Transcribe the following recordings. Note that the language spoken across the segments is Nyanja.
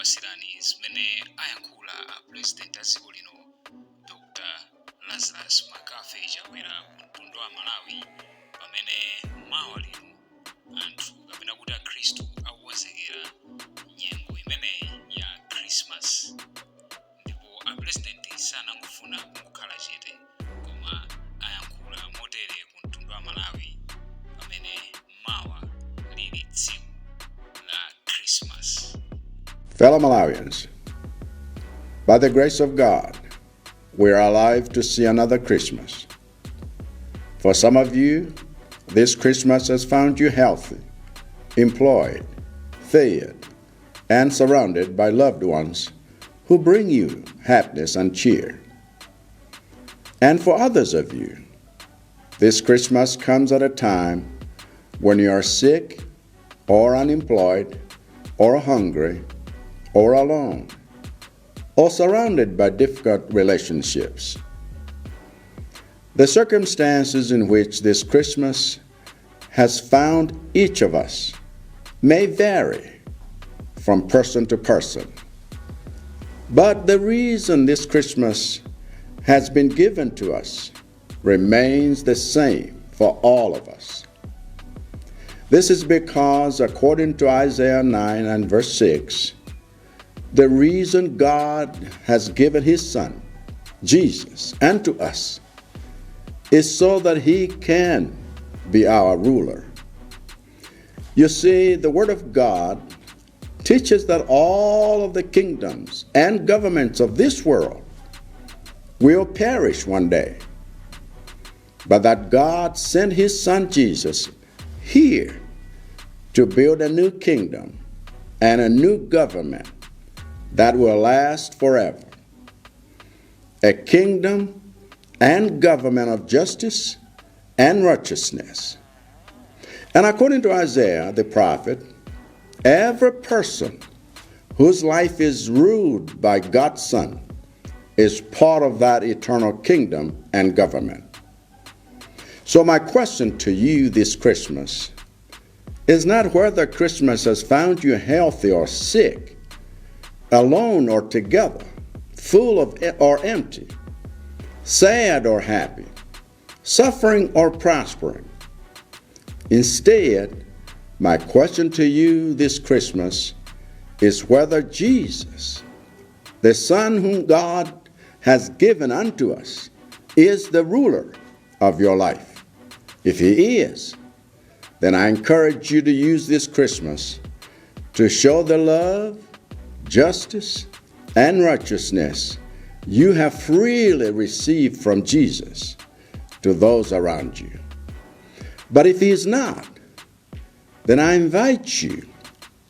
Tikupasirani zimene ayankhula a President a dziko lino, Dr Lazarus McCarthy Chakwera, ku mtundu wa Malawi, pamene mawa lino anthu, kapena kuti Akhristu, akukonzekera nyengo imeneyi ya Christmas. Ndipo a President sanangofuna kungokhala chete, koma ayankhula motere ku mtundu wa Malawi pamene mawa lili tsiku la Christmas. Fellow Malawians, by the grace of God, we are alive to see another Christmas. For some of you, this Christmas has found you healthy, employed, fed, and surrounded by loved ones who bring you happiness and cheer. And for others of you, this Christmas comes at a time when you are sick or unemployed or hungry or alone or surrounded by difficult relationships. The circumstances in which this Christmas has found each of us may vary from person to person. But the reason this Christmas has been given to us remains the same for all of us. This is because, according to Isaiah 9 and verse 6, the reason God has given his Son, Jesus, unto us is so that he can be our ruler. You see, the Word of God teaches that all of the kingdoms and governments of this world will perish one day, but that God sent his Son Jesus here to build a new kingdom and a new government that will last forever. A kingdom and government of justice and righteousness. And according to Isaiah the prophet, every person whose life is ruled by God's Son is part of that eternal kingdom and government. So my question to you this Christmas is not whether Christmas has found you healthy or sick, alone or together, full of or empty, sad or happy, suffering or prospering. Instead, my question to you this Christmas is whether Jesus, the Son whom God has given unto us, is the ruler of your life. If he is, then I encourage you to use this Christmas to show the love, justice, and righteousness you have freely received from Jesus to those around you. But if he is not, then I invite you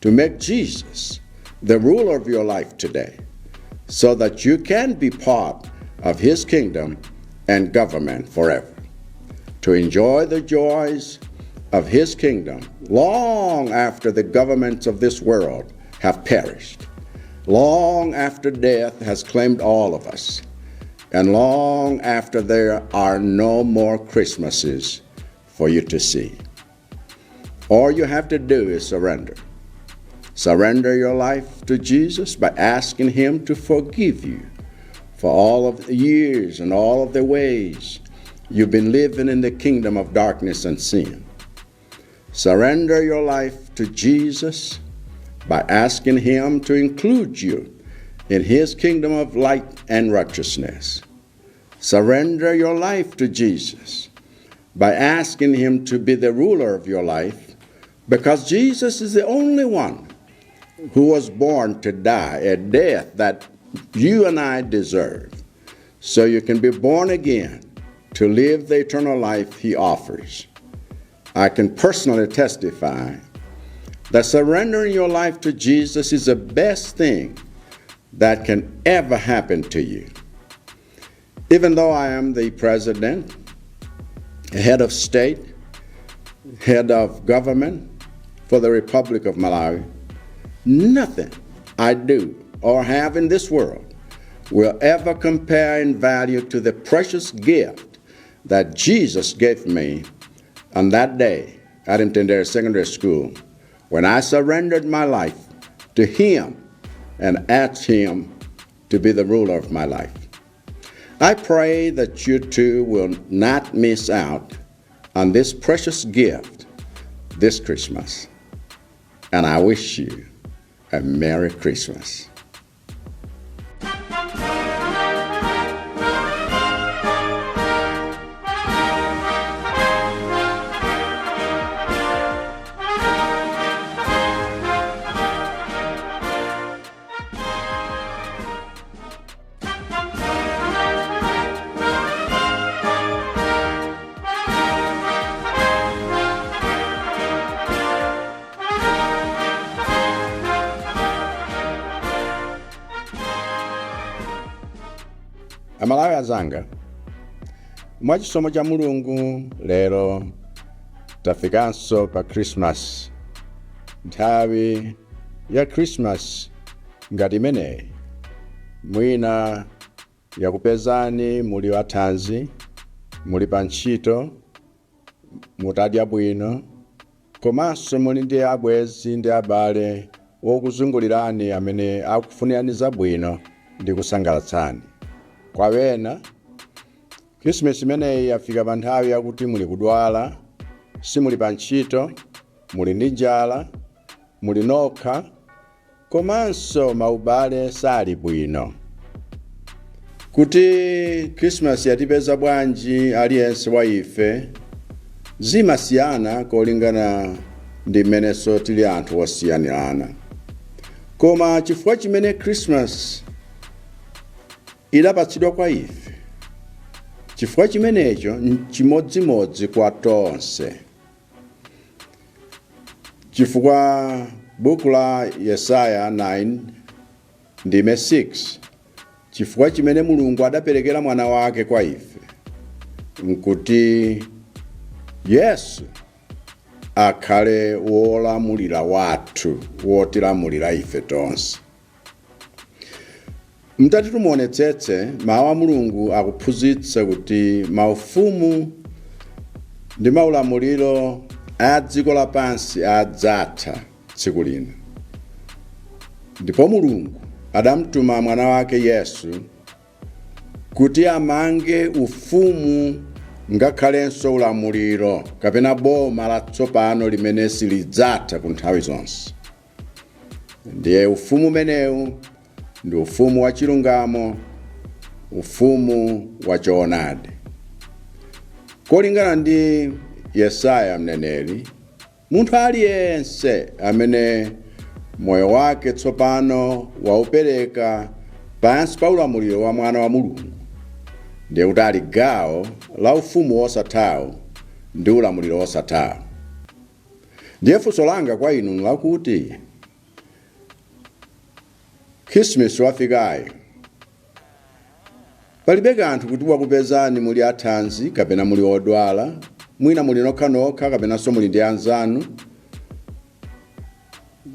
to make Jesus the ruler of your life today, so that you can be part of his kingdom and government forever, to enjoy the joys of his kingdom long after the governments of this world have perished, long after death has claimed all of us, and long after there are no more Christmases for you to see. All you have to do is surrender. Surrender your life to Jesus by asking him to forgive you for all of the years and all of the ways you've been living in the kingdom of darkness and sin. Surrender your life to Jesus by asking him to include you in his kingdom of light and righteousness. Surrender your life to Jesus by asking him to be the ruler of your life, because Jesus is the only one who was born to die a death that you and I deserve, so you can be born again to live the eternal life he offers. I can personally testify that surrendering your life to Jesus is the best thing that can ever happen to you. Even though I am the president, head of state, head of government for the Republic of Malawi, nothing I do or have in this world will ever compare in value to the precious gift that Jesus gave me on that day at Mtendere Secondary School when I surrendered my life to him and ask Him to be the ruler of my life. I pray that you too will not miss out on this precious gift this Christmas. And I wish you a Merry Christmas. Amalawi azanga, mwachisomo cha Mulungu lero tafikanso pa Christmas. Nthawi ya Christmas ngati imeneyi mwina yakupezani muli wathanzi, muli pa ntchito, mutadya bwino, komanso muli ndi abwenzi ndi abale wokuzungulirani amene akufunirani zabwino ndi kusangalatsani. Kwa wena, Khrisimasi imeneyi yafika pa nthawi yakuti muli kudwala, simuli pa ntchito, muli ndi njala, muli nokha, komanso maubale sali bwino. Kuti Khrisimasi yatipeza bwanji aliyense wa ife zimasiyana kolingana ndi mmenenso tili anthu osiyanirana. Koma chifukwa chimene Khrisimasi idapatsidwa kwa ife, chifukwa chimenecho nchimodzimodzi kwa tonse. Chifukwa buku la Yesaya 9 ndime 6, chifukwa chimene Mulungu adaperekera mwana wake kwa ife nkuti Yesu akhale wolamulira wathu, wotilamulira ife tonse. Mtati tumuonetsetse, mawu a Mulungu akuphunzitsa kuti maufumu ndi maulamuliro a dziko lapansi adzatha tsiku lina, ndipo Mulungu adamtuma mwana wake Yesu kuti amange ufumu ngakhalenso ulamuliro kapena boma latsopano limene silidzatha ku nthawi zonse. Ndiye ufumu umenewu ndi ufumu wa chilungamo, ufumu wa choonadi. Kolingana ndi Yesaya mneneri, munthu aliyense amene moyo wake tsopano waupereka pansi pa ulamuliro wa mwana wa Mulungu, ndiye kuti ali gawo la ufumu wosathawu ndi ulamuliro wosathawu. Ndiye funso langa kwa inu lakuti, Khrisimasi wafikayo, palibe kanthu kuti wakupezani muli athanzi kapena muli odwala, mwina muli nokhanokha kapenanso muli ndi anzanu,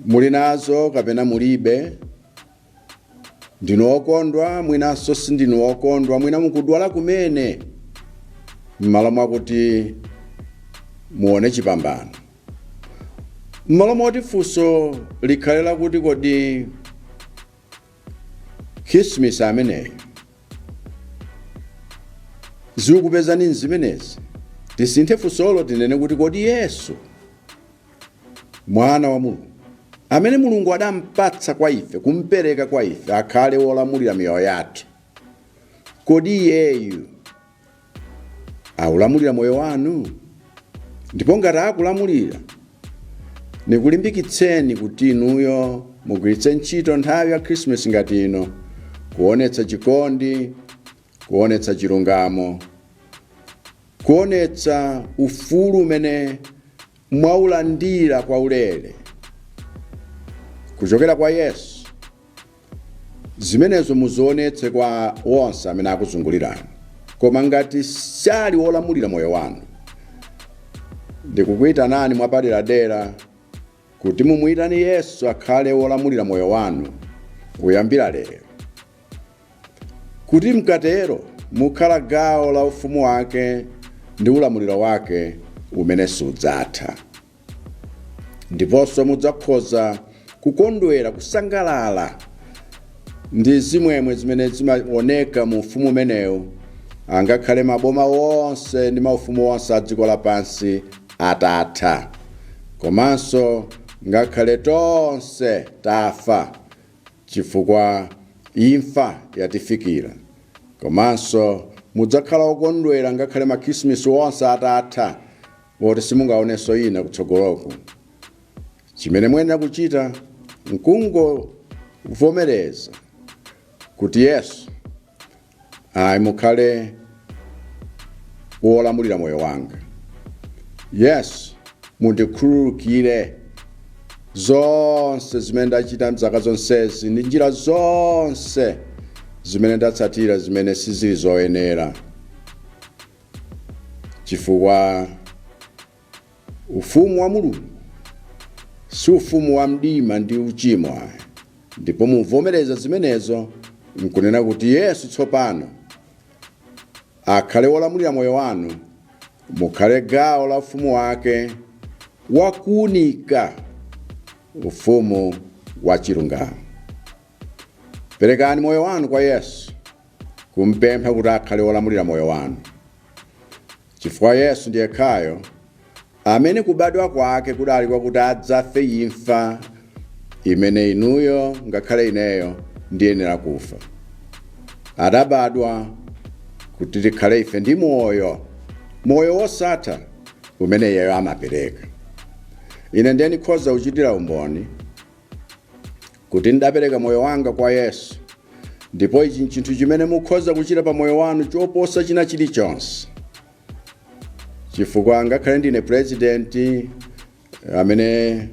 muli nazo kapena mulibe, ndinu okondwa mwinanso sindinu okondwa, mwina mukudwala kumene, m'malo mwakuti muone chipambano, m'malo moti funso likhale lakuti kodi Khrisimasi ameneyo zikukupezani zimenezi, tisinthe funsolo tinene kuti kodi Yesu mwana wa Mulungu amene Mulungu adampatsa kwa ife, kumpereka kwa ife akhale wolamulira miyoyo yathu, kodi iyeyu aulamulira moyo wanu? Ndipo ngati akulamulira, nikulimbikitseni kuti inuyo mugwiritse ntchito nthawi ya Khrisimasi ngati ino kuonetsa chikondi, kuonetsa chilungamo, kuonetsa ufulu umene mwaulandira kwa ulere kuchokera kwa Yesu. Zimenezo muzionetse kwa onse amene akuzungulirani. Koma ngati sali wolamulira moyo wanu, ndikukuyitanani mwapaderadera kuti mumuyitane Yesu akhale wolamulira moyo wanu kuyambira lero, kuti mkatero mukhala gawo la ufumu wake ndi ulamuliro wake umene sudzatha. Ndiponso mudzakhoza kukondwera, kusangalala Ndi zimwemwe zimene zimaoneka mu ufumu umenewu, angakhale maboma wonse ndi maufumu wonse a dziko lapansi atatha, komanso ngakhale tonse tafa chifukwa imfa yatifikira, komanso mudzakhala okondwera ngakhale makrisimisi wonse atatha, woti simungaonenso ina kutsogoloku. Chimene muyenera kuchita nkungovomereza kuti Yesu ayi, mukhale wolamulira moyo wanga. Yesu, mundikhululukire zonse zimene ndachita mzaka zonsezi ndi njira zonse zimene ndatsatira zimene sizili zoyenera, chifukwa ufumu wa Mulungu si ufumu wa mdima ndi uchimo ayi. Ndipo muvomereza zimenezo nkunena kuti Yesu tsopano akhale wolamulira moyo wanu, mukhale gawo la ufumu wake wakuunika, ufumu wa chilungamo. Perekani moyo wanu kwa Yesu, kumpempha kuti akhale wolamulira moyo wanu, chifukwa Yesu ndiye yekhayo amene kubadwa kwake kudali kwakuti adzafe imfa imene inuyo ngakhale ineyo ndiyenera kufa. Adabadwa kuti tikhale ife ndi moyo, moyo wosatha umene iyeyo amapereka. Ine ndiye ndikhoza kuchitira umboni kuti ndapereka moyo wanga kwa Yesu, ndipo ichi nchinthu chimene mukhoza kuchita pa moyo wanu choposa china chilichonse, chifukwa ngakhale ndine president amene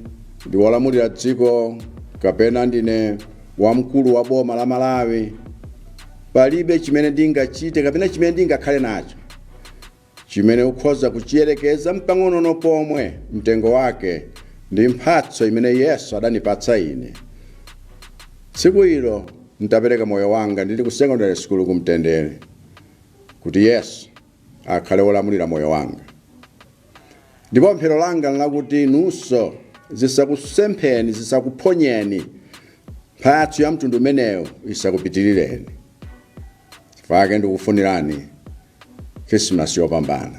ndi wolamulira dziko kapena ndine wamkulu wa boma la Malawi, palibe chimene ndingachite kapena chimene ndingakhale nacho chimene ukhoza kuchiyerekeza mpang'onono pomwe mtengo wake ndi mphatso imene Yesu adanipatsa ine tsiku ilo ntapereka moyo wanga ndili ku secondary school kumtendere, kuti Yesu akhale wolamulira moyo wanga. Ndipo pemphero langa nlakuti inunso zisakusempheni, zisakuphonyeni, mphatso ya mtundu umenewu isakupitirireni. Chifukwa ndikufunirani Khrisimasi yopambana.